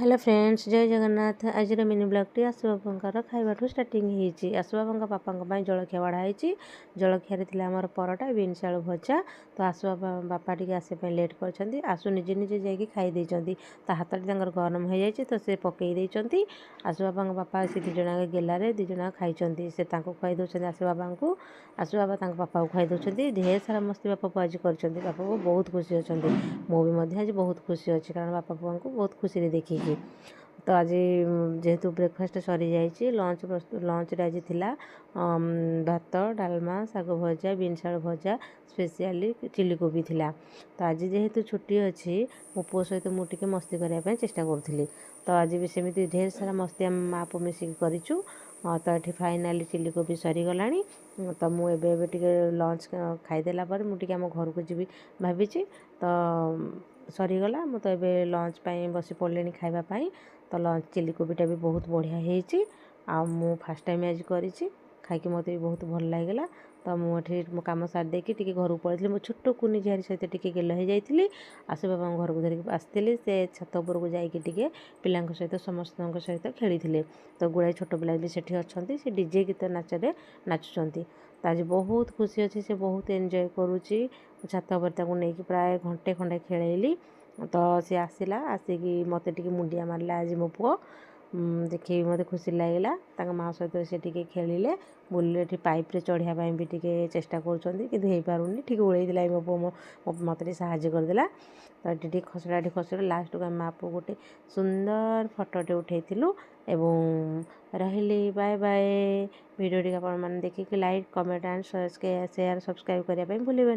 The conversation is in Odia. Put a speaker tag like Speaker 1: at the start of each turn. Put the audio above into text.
Speaker 1: ହ୍ୟାଲୋ ଫ୍ରେଣ୍ଡସ୍, ଜୟ ଜଗନ୍ନାଥ। ଆଜିର ମିନି ବ୍ଲଗ୍ଟି ଆଶୁ ବାବାଙ୍କର ଖାଇବାଠୁ ଷ୍ଟାର୍ଟିଂ ହେଇଛି। ଆଶୁ ବାବାଙ୍କ ବାପାଙ୍କ ପାଇଁ ଜଳଖିଆ ବଢ଼ା ହେଇଛି। ଜଳଖିଆରେ ଥିଲା ଆମର ପରଟା, ବିନ୍ସ ଆଳୁ ଭଜା। ତ ଆଶୁ ବାବା ବାପା ଟିକେ ଆସିବା ପାଇଁ ଲେଟ୍ କରିଛନ୍ତି। ଆଶୁ ନିଜେ ନିଜେ ଯାଇକି ଖାଇ ଦେଇଛନ୍ତି। ତା ହାତଟି ତାଙ୍କର ଗରମ ହେଇଯାଇଛି, ତ ସେ ପକେଇ ଦେଇଛନ୍ତି। ଆଶୁ ବାବାଙ୍କ ବାପା ସେ ଦୁଇ ଜଣ ଗେଲାରେ ଦୁଇ ଜଣ ଖାଇଛନ୍ତି। ସେ ତାଙ୍କୁ ଖୁଆଇ ଦେଉଛନ୍ତି ଆଶୁ ବାବାଙ୍କୁ, ଆଶୁ ବାବା ତାଙ୍କ ବାପାକୁ ଖୁଆଇ ଦେଉଛନ୍ତି। ଢେର ସାରା ମସ୍ତି ବାପା ପୁଅ ଆଜି କରିଛନ୍ତି। ବାପା ପୁଅ ବହୁତ ଖୁସି ଅଛନ୍ତି। ମୁଁ ବି ମଧ୍ୟ ଆଜି ବହୁତ ଖୁସି ଅଛି, କାରଣ ବାପା ପୁଅଙ୍କୁ ବହୁତ ଖୁସିରେ ଦେଖିକି। ତ ଆଜି ଯେହେତୁ ବ୍ରେକଫାଷ୍ଟ ସରିଯାଇଛି, ଲଞ୍ଚ ପ୍ରସ୍ତୁତ। ଲଞ୍ଚରେ ଆଜି ଥିଲା ଭାତ, ଡାଲମା, ଶାଗ ଭଜା, ବିନ୍ସ ଆଳୁ ଭଜା, ସ୍ପେସିଆଲି ଚିଲି କୋବି ଥିଲା। ତ ଆଜି ଯେହେତୁ ଛୁଟି ଅଛି, ମୋ ପୁଅ ସହିତ ମୁଁ ଟିକେ ମସ୍ତି କରିବା ପାଇଁ ଚେଷ୍ଟା କରୁଥିଲି। ତ ଆଜି ବି ସେମିତି ଢେର ସାରା ମସ୍ତି ଆମେ ମା ପୁଅ ମିଶିକି କରିଛୁ। ତ ଏଠି ଫାଇନାଲି ଚିଲି କୋବି ସରିଗଲାଣି। ତ ମୁଁ ଏବେ ଏବେ ଟିକେ ଲଞ୍ଚ ଖାଇଦେଲା ପରେ ମୁଁ ଟିକେ ଆମ ଘରକୁ ଯିବି ଭାବିଛି। ତ ସରିଗଲା, ମୁଁ ତ ଏବେ ଲଞ୍ଚ ପାଇଁ ବସି ପଡ଼ିଲିଣି ଖାଇବା ପାଇଁ। ତ ଲଞ୍ଚ ଚିଲି କୋବିଟା ବି ବହୁତ ବଢ଼ିଆ ହେଇଛି, ଆଉ ମୁଁ ଫାଷ୍ଟ ଟାଇମ୍ ଆଜି କରିଛି। ଖାଇକି ମୋତେ ବି ବହୁତ ଭଲ ଲାଗିଲା। ତ ମୁଁ ଏଠି ମୋ କାମ ସାରି ଦେଇକି ଟିକେ ଘରକୁ ପଳେଇଥିଲି। ମୋ ଛୋଟ କୁନି ଝିଆରୀ ସହିତ ଟିକେ ଗେଲ ହେଇଯାଇଥିଲି। ଆଶୁ ବାବାଙ୍କ ଘରକୁ ଧରିକି ଆସିଥିଲି। ସେ ଛାତ ଉପରକୁ ଯାଇକି ଟିକେ ପିଲାଙ୍କ ସହିତ, ସମସ୍ତଙ୍କ ସହିତ ଖେଳିଥିଲେ। ତ ଗୁଡ଼ାଏ ଛୋଟ ପିଲା ବି ସେଠି ଅଛନ୍ତି, ସେ ଡିଜେ ଗୀତ ନାଚରେ ନାଚୁଛନ୍ତି। ତ ଆଜି ବହୁତ ଖୁସି ଅଛି, ସେ ବହୁତ ଏନ୍ଜୟ କରୁଛି। ଛାତ ଉପରେ ତାକୁ ନେଇକି ପ୍ରାୟ ଘଣ୍ଟେ ଖଣ୍ଡେ ଖେଳେଇଲି। ତ ସେ ଆସିଲା, ଆସିକି ମୋତେ ଟିକେ ମୁଣ୍ଡିଆ ମାରିଲା ଆଜି ମୋ ପୁଅ। ଦେଖିକି ମୋତେ ଖୁସି ଲାଗିଲା। ତାଙ୍କ ମା ସହିତ ସେ ଟିକେ ଖେଳିଲେ, ବୁଲିଲେ। ଏଠି ପାଇପ୍ରେ ଚଢ଼ିବା ପାଇଁ ବି ଟିକେ ଚେଷ୍ଟା କରୁଛନ୍ତି, କିନ୍ତୁ ହେଇପାରୁନି। ଠିକ୍ ଓଳେଇ ମୋ ପୁଅ, ମୋତେ ଟିକେ ସାହାଯ୍ୟ କରିଦେଲା। ତ ଏଠି ଟିକେ ଖସଡ଼ା, ଏଠି ଖସଡ଼ା, ଲାଷ୍ଟକୁ ଆମେ ମା ପୁଅ ଗୋଟେ ସୁନ୍ଦର ଫଟୋଟେ ଉଠେଇଥିଲୁ। ଏବଂ ରହିଲି, ବାଏ ବାଏ। ଭିଡ଼ିଓଟିକୁ ଆପଣମାନେ ଦେଖିକି like, comment and share, subscribe କରିବା ପାଇଁ ଭୁଲିବେନି।